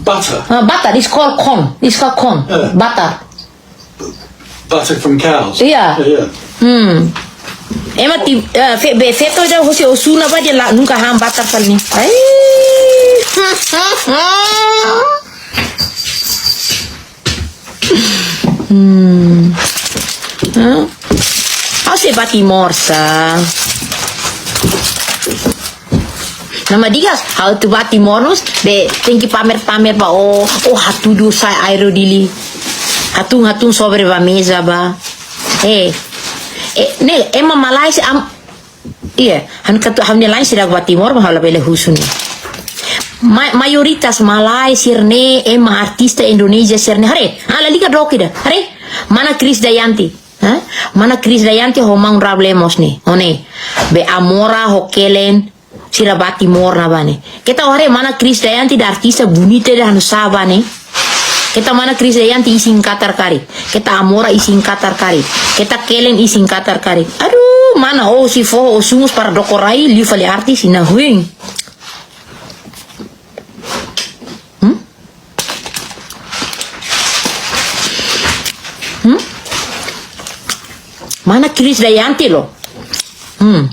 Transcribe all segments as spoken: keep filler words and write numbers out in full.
Butter. Ah, butter, it's called corn. It's called corn. Yeah. Butter. Butter from cows. Yeah. Yeah, yeah. Hmm. Ema ti, eh, fe-, be feto ida hosi osu-nia bá dehan la, nunka han butter fali ne'e. Ai. Hmm. Hah? Ha'u sei bá Timor sá. Nama digas, ha'u atu bá Timor mós, be, tenke pamer-pamer ba ó, ó hatudu sai aero Dili. Hatún-hatún sobre ba meza bá. Eh, eh, ne'e, ema malae sira am-, iya, han katu, ha'u-nia laen sira bá Timor, ba ha'u labele husu ne'e. Ma-, mayoritas malae sira-ne'e, ema artista Indonézia sira-ne'e. Haree, ah, lalika dook ida. Haree, mana Krisdayanti. Hah? Mana Krisdayanti ho maun Raul Lemos ne'e. Ó ne'e. Be Amora ho Kellen sira bá Timor ne'ebá ne'e. Keta haree mana Krisdayanti ida artista bonita ida hanesan sá bá ne'e. Keta mana Krisdayanti isin katar karik. Keta Amora isin katar karik. Keta Kellen isin katar karik. Aduh, mana ó sei fó ó sungu para doko rai liu fali artis ina huin. Hmm? Hmm? Mana Krisdayanti loos? Hmm.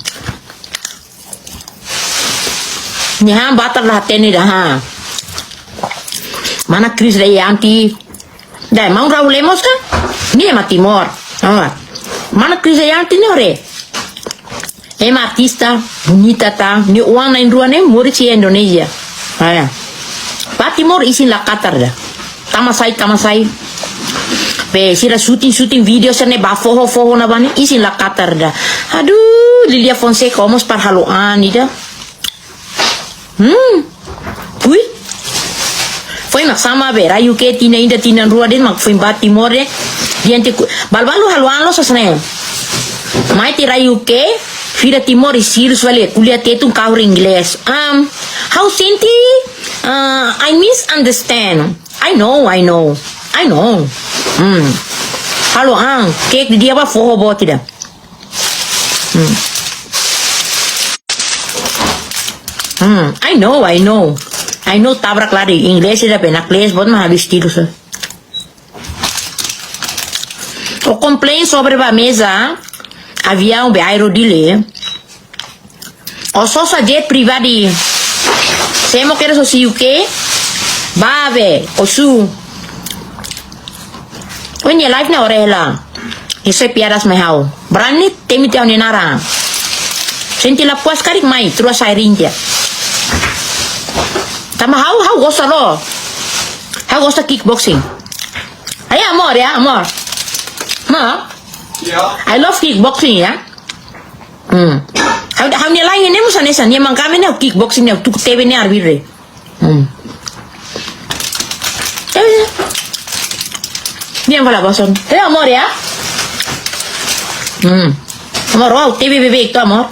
Nia han butter la hatene ida, ha. Mana Krisdayanti. Ida maun Raul Lemos ka? Nia ema Timor. Ah. Mana Krisdayanti ne'e haree. Ema artista, bonita tan, nia oan na'in-rua ne'e moris iha Indonézia. Aya. Bá Timor isin la katar ida. Tama sai, tama sai. Be sira shooting, shooting video sira-ne'e bá foho, foho ne'ebá ne'e isin la katar ida. Aduh, Lilia Fonseca, ó mós para halo an ida. Hmm. Ui. Foin mak sama be, rai U K tinan ida tinan rua de'it mak foin bá Timor de'it. Diante ku-, balu-balu halo an loos hanesan ne'e. Mai tiha rai U K, fila Timor i sirus fali, ko'alia Tetun, kahur Inglés. Um, ha'u sente, uh, I misunderstand. I know, I know. I know. Hmm. Halo an, kek didi'ak bá foho boot ida. Hmm. Hmm, I know, I know. I know tabrak lari Inglés ida be naklees boot mak habis tidur sa. Ó complain sobre ba meza, aviaun be aero Dili. Ó sosa jet pribadi. Sé mak kedas hosi U K, bá be, osu. Ó-nia live ne'e ó haree hela. Ese piadas mai ha'u. Berani temi tiha ó-nia naran. Sente la puas karik mai, terus saya rinja. Tanba ha'u, ha'u gosta loos. Ha'u gosta kickboxing. Ayo, amor, ya, amor. Ma? Ya. I love kickboxing, ya. Hmm. Ha'u, ha'u-nia laen ne'e mós hanesan, nia mangkame ne'e kickboxing ne'e, tuku T V ne'e arbiru. Hmm. Eh, di'ak fali ba osan. Eh, amor, ya? Hmm. Amor, wow, T V bebé itu, amor.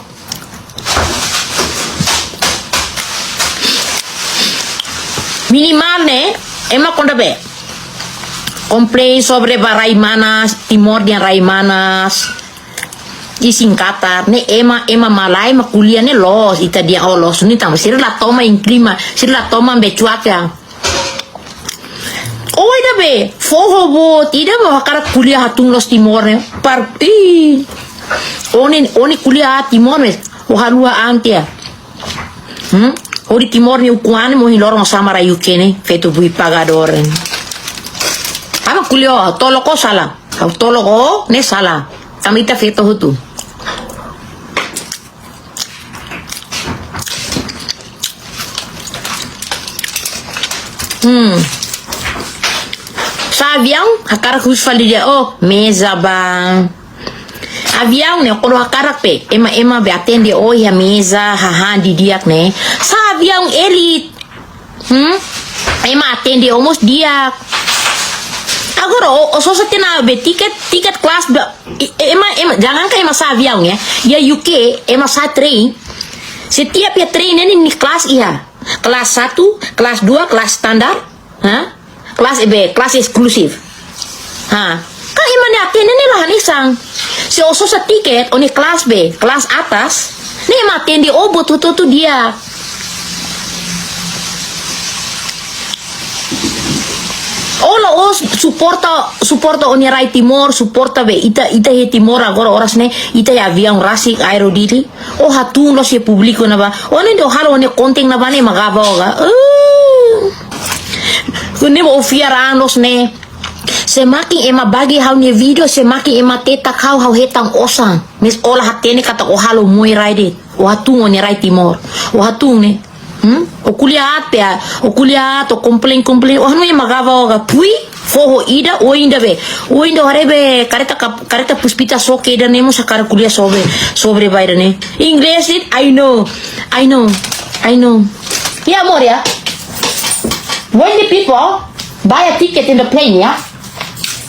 Minimal ne'e, ema kuandu be complain sobre ba rai manas, Timor nian rai manas. Isin katar, ne'e ema, ema malae mak ko'alia ne'e loos, ita dehan ó loos, ne'e tanba sira la toman iha klima, sira la toman be cuaca. Ó ida be, foho boot, ida be hakarak ko'alia hatún loos Timor ne'e. Par, ih. Ó-nia, ó-nia ko'alia Timor ne'e, ó haluha an tiha. Hmm? Hodi Timor nia ukun-an ne'e mohin loron sama rai U K ne'e, feto bui pagador. Ha'u ko'alia, tolok ó sala. Ha'u tolok ó, ne'e sala. Tanba ita feto hotu. Hmm. Sá aviaun, hakarak husu fali de'it, ó, meza bá. Aviaun ne'e, kuandu hakarak be, ema, ema be atende ó iha meza, hahán didi'ak ne'e. Sá aviaun elit. Hmm? Ema atende ó mós di'ak. Agora, ó, ó sosa tiha ona be tiket, tiket kelas dua. I-, ema, ema, jangankan ema sá aviaun ya. Iha U K, ema sá train. Setiap iha train ne'e nia kelas iha. Kelas satu, kelas dua, kelas standar. Ha? Kelas E B, kelas eksklusif. Ha. Kan ema ne'e atende ne'e la hanesan. Se ó sosa tiket, ó-nia kelas B, kelas atas, ne'e ema atende ó buat hotu-hotu di'ak. Halo, ó suporta, suporta ó-nia rai Timor, suporta be ita, ita iha Timor agora oras ne'e, ita iha aviaun rasik, aero Dili. Ó hatún loos iha públiku ne'ebá. Ó ne'e dehan halo ó-nia konten ne'ebá ne'e mak gaba ó ga. Uh. Ó ne'e mak ó fiar an loos ne'e. Semakin ema bagi ha'u-nia vídeo, semakin ema tetak ha'u, ha'u hetan osan. Mais ó la hatene katak ó halo moe rai de'it. Ó hatún ó-nia rai Timor. Ó hatún ne'e. Hmm? Ó ko'alia aat pea, ó ko'alia aat, ó komplain, komplain. Ó hanoin ema gaba ó ga, pui, foho ida, ó inda be. Ó inda haree be kareta kap-, kareta Puspita soke ida ne'e mós hakarak ko'alia sobre, sobre ba ida ne'e. Inglés it, I know, I know, I know. Ya, amor, ya. When the people buy a ticket in the plane, ya,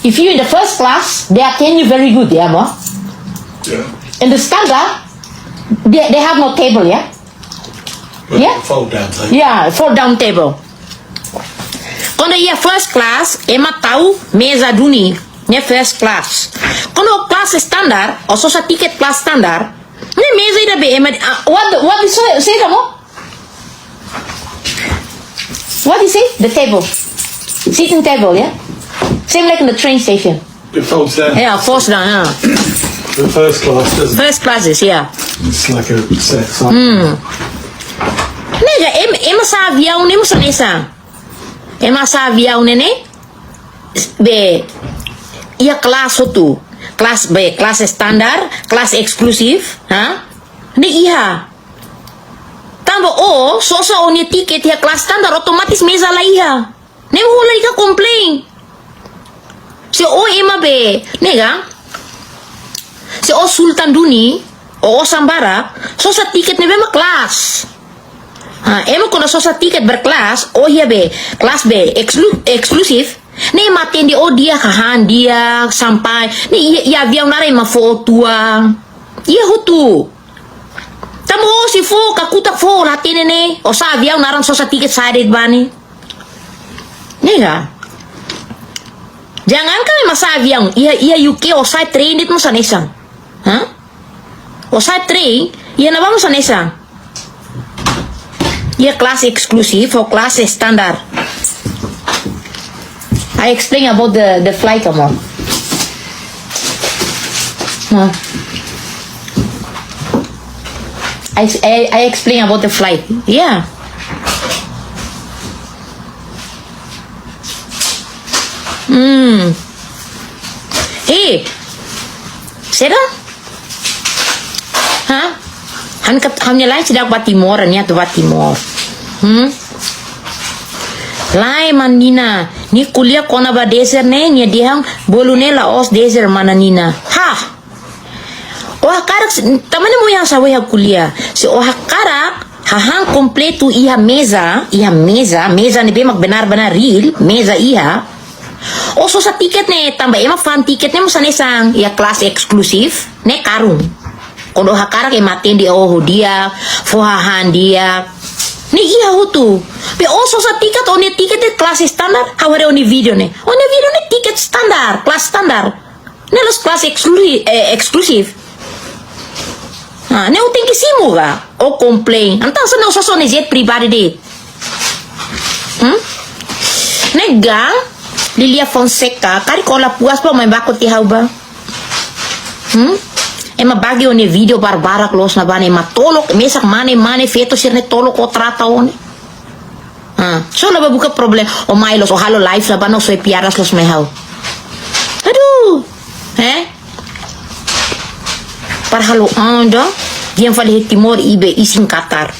if you in the first class, they attend you very good, ya, amor. Yeah. In the standard, they, they have no table, ya. Yeah? Fold down table. Yeah, fold down table. Kuandu iha first class, ema tau meza duni, ne'e first class. Kuandu class standard, ó sosa tiket class standard, ne'e meza ida be ema, ah, what, what is say, say, amor? What do you say? The table. Sitting table, yeah? Same like in the train station. It folds down. Yeah, folds down, yeah. The first class doesn't. First class is, yeah. It's like a set. Ne'e ga, em, ema sa'e aviaun ne'e mós hanesan. Ema sa'e aviaun ne'e, ne'e? Be, iha kelas hotu. Kelas be, kelas standar, kelas eksklusif, ha? Ne'e iha. Tanba ó sosa ó-nia tiket iha kelas standar, otomatis meza la iha. Ne'e mak ó lalika komplain. Se ó ema be, ne'e ga? Se ó sultan duni, ó osan barak, sosa tiket ne'ebé mak kelas. Ha, ema kuandu sosa tiket berkelas, ó iha be, kelas be, eksklu-, eksklusif, ne'e ema atende ó di'ak, hahán di'ak, sampai, ne'e iha, iha aviaun laran ema fó ó tua. Iha hotu. Tanba ó sei fó, kakutak fó, la hatene ne'e, ó sa'e aviaun laran sosa tiket sa'e de'it ba ne'e. Ne'e ga? Jangankan ema sa'e aviaun, iha, iha U K ó sa'e train de'it mós hanesan. Ha? Ó sa'e train, iha ne'ebá mós hanesan. Iha kelas eksklusif, ho kelas standar. I explain about the, the flight, amor. No. I, I, I explain about the flight. Yeah. Hmm. Hey. Será? Ha? Ha'u-nia kat-, ha'u-nia la'en seidauk bá Timor, nia atu bá Timor. Hmm? Lae, mana Nina, nia ko'alia kona-ba dessert ne'e, nia dehan bolu ne'e la'ós dessert, mana Nina. Ha! Ó hakarak s-, tanba ne'e mak ohin sa'e ha'u ko'alia. Se ó hakarak hahán kompletu iha meza, iha meza, meza ne'ebé mak benar-benar real, meza iha. Ó sosa tiket ne'e, tanba ema fa'an tiket ne'e mós hanesan, iha kelas eksklusif, ne'e karun. Kuandu ó hakarak ema atende ó ho di'ak, fó hahán di'ak. Ne'e iha hotu. Be ó sosa tiket, ó-nia tiket ne'e kelas standar, ha'u haree ó-nia vídeo ne'e. Ó-nia vídeo ne'e tiket standar, kelas standar. Ne'e la'ós kelas eksklu-, eh, eksklusif. Ah, ne'e ó tenke simu ga, ó komplain. Entaun hanesan ne'e ó sosa ó-nia jet pribadi de'it. Hmm? Ne'e ga, Lilia Fonseca, karik ó la puas ba mai baku tiha ha'u ba. Hmm? Ema bagi ó-nia vídeo barbarak loos ne'ebá ne'e, ema tolok, mesak mane, mane, feto sira-ne'e tolok ó trata ó ne'e. Ah, só la bá buka problema. Ó mai loos, ó halo live la bá no soe piadas loos mai ha'u. Aduh. Eh? Para halo anda, dehan fali iha Timor iha be isin Qatar.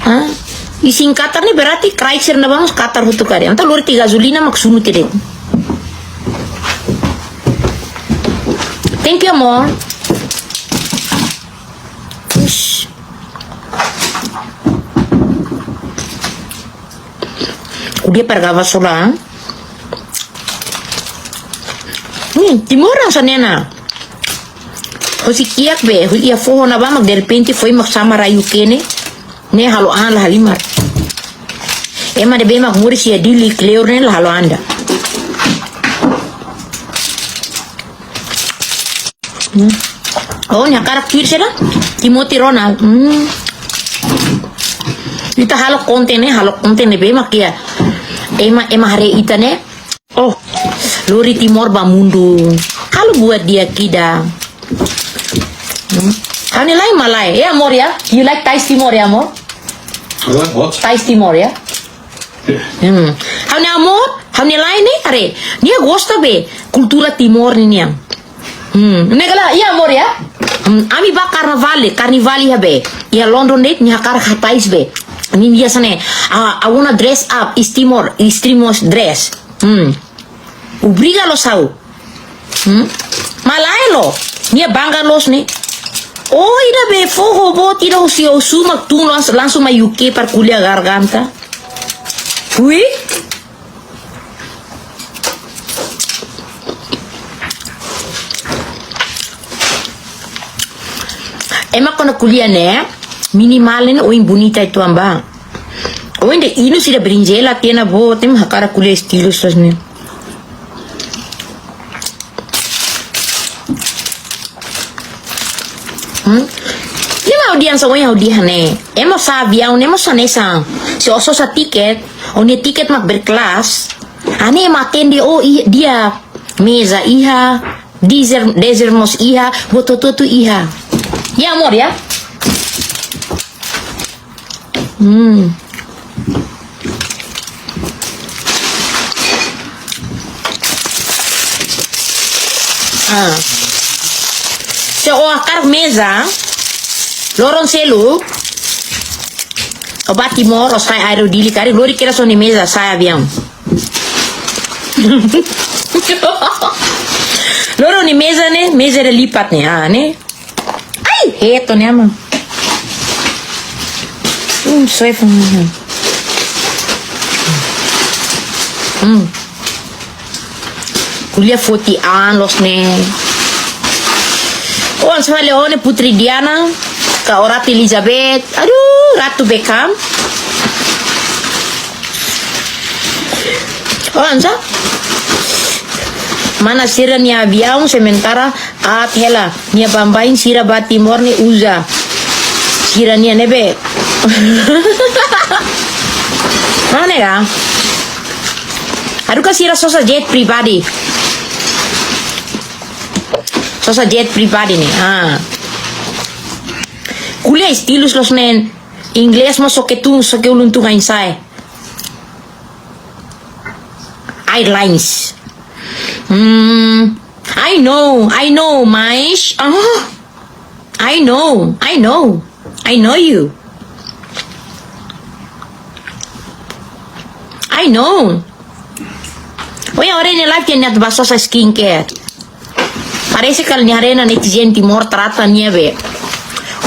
Ah? Isin Qatar ne'e berarti kraik sira-ne'ebá mós Qatar hotu karik. Entaun lori tiha gazolina mak sunu tiha de'it. Thank you, amor. Ush. Ko'alia para gravar solar. Hmm, Timor hanesan ne'e ona. Hosi kiak be, hosi iha foho ne'ebá mak derrepente foin mak sama rai U K ne'e. Ne'e halo an la halimar. Ema ne'ebé mak moris iha Dili kleur ne'e la halo an ida. Hmm. Oh, nia hakarak tuir saida? Timothy Ronald. Hmm. Ita halo konten ne'e, halo konten ne'ebé mak iha ema, ema haree ita ne'e. Oh, lori Timor ba mundu. Halo buat di'ak ida. Hmm. Ha'u-nia la'en malae. Ya, amor, ya. You like tais Timor, ya, amor? What? What? Tais Timor, ya. Hmm. Ha'u-nia amor, ha'u-nia la'en ne'e, haree. Nia gosta be kultura Timor ne'e nian. Hmm. Ne'e kala, ya, amor, ya. Hmm. Ami ba karnaval, karnaval iha be. Iha London de'it, nia hakarak hatais be. Nia biasa ne'e, "Ah, I wanna dress up, is Timor, is Timor dress." Hmm. Obriga loos ha'u. Hmm? Malae loos, nia bangga loos ne'e. Oh, ida be foho boot ida husi Osu mak tun langs-, langsung mai U K para ko'alia garganta. Ui? Ema kuandu ko'alia ne'e, minimal ne'e oin bonita uitoan ba. Oin de'it inus ida berinjela tiha ona boot, ema hakarak ko'alia estilu sas ne'e. Hmm? Ema audiénsia oin ha'u dehan ne'e. Ema sa'e aviaun, ema sa'e hanesan. Se ó sosa tiket, ó-nia tiket mak berkelas. Hanesan ema atende ó i-, di'ak. Meza iha, dessert, dessert mós iha, buat hotu-hotu iha. Ya, amor, ya? Hmm. Ah. Se ó hakarak meza, loron seluk, ó ba Timor, ó sa'e aero Dili karik, lori kedas ó-nia meza, sa'e aviaun. Loron ne'e meza ne'e, meza ida lipat ne'e, ah, ne'e. Ai, heto ne'e, amor. Hmm, soe fun. Hmm. Ko'alia foti an loos ne'e. Oan sale one Putri Diana, ka ó Ratu Elizabeth. Aduh, Ratu Beckham. Oan sa? Mana sira-nia aviaun sementara aat hela, nia bambain sira ba Timor ne'e uza. Sira-nia ne'ebé. Mana ya? Haruka sira sosa jet pribadi. Sosa jet pribadi ne'e. Ah. Ko'alia estilus loos ne'e. Inglés mós só ke tun, só ke ulun tun ain sa'e. Airlines. Hmm, I know, I know, mas, ah, I know, I know, I know you. I know. Ohin ha'u haree nia live, nia atu ba sosa skincare. Parese katak nia haree ona netizen Timor trata nia be.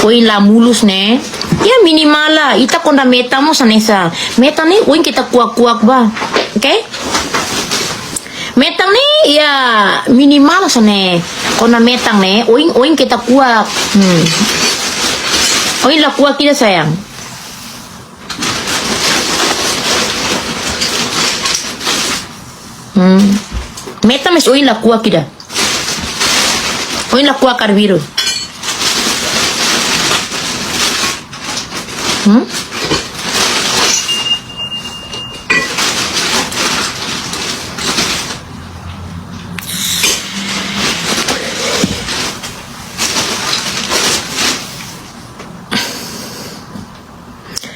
Oin la mulus ne'e. Ya minimal la, ita kuandu metan mós hanesan. Metan ne'e oin keta kuak-kuak ba. Oke? Metan ne'e ya minimal sone. Kuandu metan ne'e, oin, oin keta kuak. Hmm. Oin la kuak ida sayang. Hmm. Metan mós oin la kuak ida. Oin la kuak arbiru. Hmm?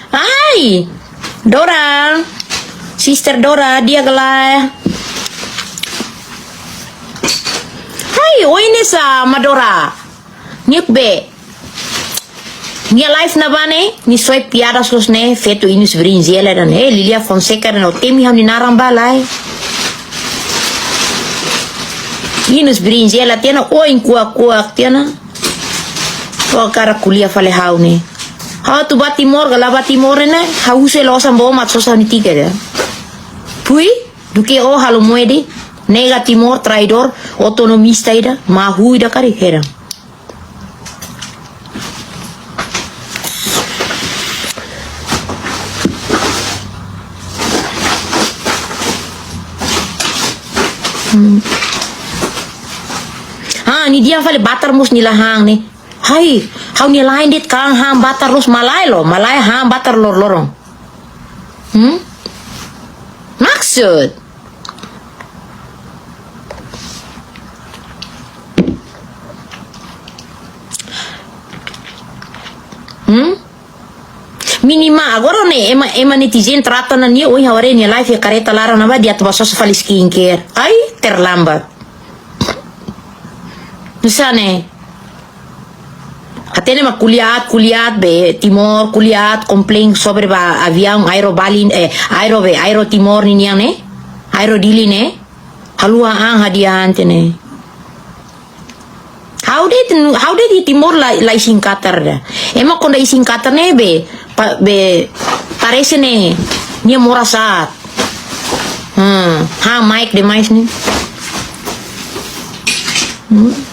Ai, Dora, Sister Dora, di'ak ka lae? Ai, oin ne'e sá, Madora? Nia be. Nia live ne'ebá ne'e, nia soe piadas loos ne'e, feto Inus Brinjela ida ne'e, eh, Lilia Fonseca ida ne'e, ó temi ha'u-nia naran ba lae. Inus Brinjela tiha ona, oin kuak-kuak tiha ona. Ó hakarak ko'alia fali ha'u ne'e. Ha'u atu ba Timor, ka la ba Timor ne'e, ha'u husu hela osan ba ó mak sosa ha'u-nia tiket ya. Pui, duké ó halo moe de'it, nega Timor, traidór, otonomista ida, mahú ida karik heran. Hmm. Ah, nia dehan fali batar mós nia la han ne'e. Hai, ha'u-nia la'en de'it kan han batar loos malae loos, malae han batar lor-loron. Hmm? Maksud? Hmm? Minimal, agora ne'e, ema, ema netizen trata ona nia, ohin ha'u haree nia live iha kareta laran ne'ebá, nia atu bá sosa fali skincare. Ai, terlambat. Nusa ne'e. Hatene mak ko'alia, ko'alia be Timor, ko'alia, komplain sobre ba aviaun, aero Bali, eh, aero be, aero Timor ninian ne'e. Aero Dili ne'e. Haluha an hadi'a an tiha ne'e. Ha'u de'it, ha'u de'it iha Timor la, la isin Qatar ida. Ema kuandu isin Qatar ne'e be, pa, be, parese ne'e, nia moras aat. Hmm, ha, Mike demais ne'e. Hmm.